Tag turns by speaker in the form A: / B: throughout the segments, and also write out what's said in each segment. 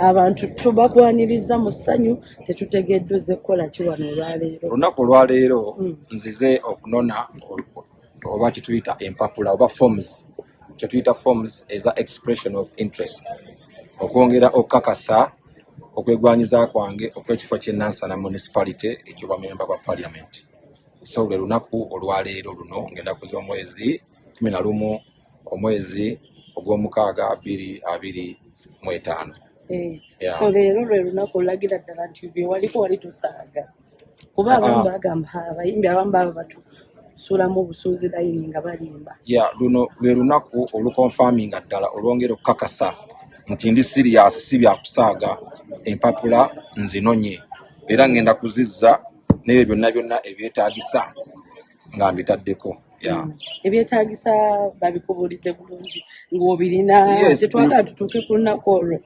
A: Abantu tubakwaniriza mu ssanyu, tetutegedde ozze kukola ki wano olwaleero.
B: Olunaku olwaleero nzize okunona oba kyetuyita empapula oba forms, kyetuyita forms eza expression of interest, okwongera okukakasa okwegwanyiza kwange okw'ekifo ky'e Nansana Municipality eky'obwamemba bwa Parliament. So lwe lunaku olwaleero luno ng'ennaku z'omwezi 11 omwezi ogw'omukaaga 2025.
A: So leero lwe lunaku olulagira ddala nti byewaliko wali tusaaga, kuba abamu bagamba, abayimbi abamu baba batusuulamu obusuuzi layini nga balimba.
B: Ya, luno lwe lunaku oluconfirminga ddala, olwongera okukakasa nti ndi serious, si byakusaaga. Empapula nzinonye era ngenda kuzizza n'ebyo byonna byonna ebyetaagisa nga mbitaddeko, ya.
A: Ebyetaagisa babikubuulidde bulungi ng'obirina? Tetwagala tutuuke ku lunaku olwo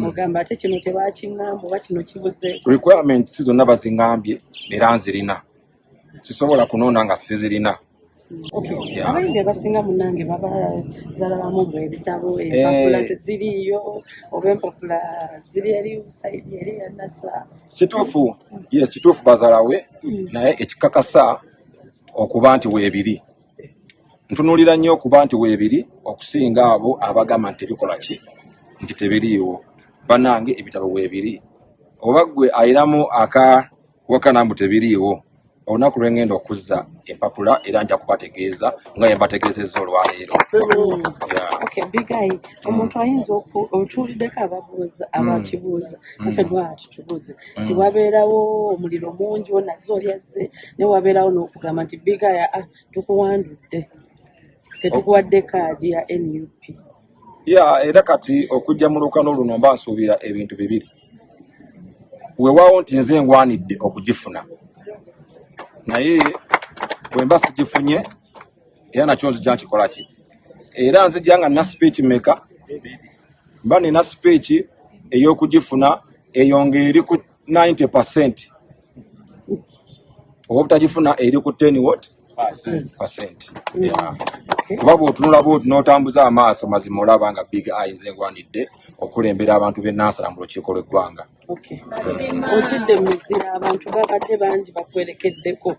A: ogamba ate kino tebakiŋŋamba oba kino kibuze.
B: Requirements zonna baziŋŋambye era nzirina, sisobola kunoona nga sizirina.
A: Abayimbi abasinga munange babazalabamu bwe ebitabo, empapula teziriiyo oba empapula ziri eri side eri yanasa.
B: Kituufu, yes, kituufu bazalawe, naye ekikakasa okuba nti weebiri, ntunuulira nnyo okuba nti weebiri okusinga abo abagamba nti tebikola ki, nti tebiriiwo. Bannange, ebitabo weebiri, oba gwe ayinamu aka wakana mbu tebiriiwo, olunaku lwengenda okuzza empapula era nja kubategeeza nga ye mbategeezezza olwaleero. Yeah.
A: Okay, Big Eye, omuntu ayinza otuwuliddeko ababuuza, abakibuuza, naffe lwaki tukibuuze nti wabeerawo omuliro mungi onaze oli azze, naye wabeerawo n'okugamba nti, "Big Eye, ah, tukuwandudde, tetukuwadde kaadi ya NUP."
B: Ya, era kati okujja mu lukano luno mba nsuubira ebintu bibiri. Weewaawo nti nze ngwanidde okugifuna, naye bwe mba sigifunye era nakyo nzija nkikola ki? Era nzija nga nina speech meka? Mba nina speech ey'okugifuna eyo ng'eri ku 90%, oba obutagifuna eri ku 10 what percent, yeah. Kuba bw'otunula bwoti n'otambuza amaaso, mazima olaba nga Big Eye nze ngwanidde okulembera abantu b'e Nansana mu lukiiko lw'eggwanga.
A: Okay. Otidde mu mizira, abantu babadde bangi bakwerekeddeko.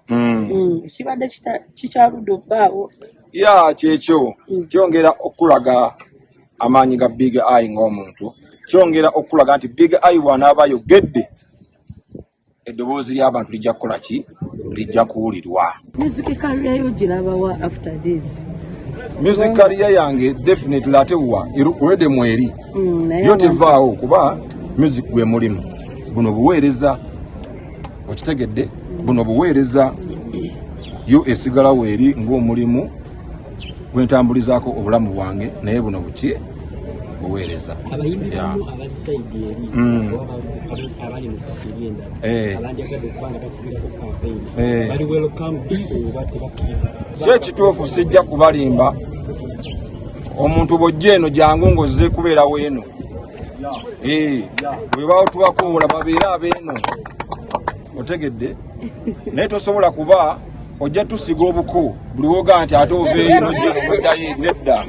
A: Kibadde kikyaludde okubaawo.
B: Ya, kyekyo kyongera okulaga amaanyi ga Big Eye ng'omuntu, kyongera okulaga nti Big Eye bw'anaaba ayogedde, eddoboozi ly'abantu lijja kukola ki? Lijja kuwulirwa.
A: Music career yo girabawa after this?
B: Music career yange definitely ate wa already mweri.
A: Naye
B: yo tevaawo, kuba music gwe mulimu buno buweereza, okitegedde? Buno buweereza, yo esigalawo eri ng'omulimu gwentambulizaako obulamu bwange, naye buno buki? Buweereza.
C: Abayimbi banno abali side eri oba abali mu party eri endala abandyagadde okuba nga bakubirako campaign bali welcome oba tebakkirizibwa?
B: Ki ekituufu, sijja kubalimba, omuntu bw'ojja eno jangu ng'ozze kubeerawo eno. Bwe tubakuula babeere abeeno, otegedde? Naye tosobola kuba ojja tusiga obuku buli wogaa nti ate oveeyo nojja noddayo, nedda.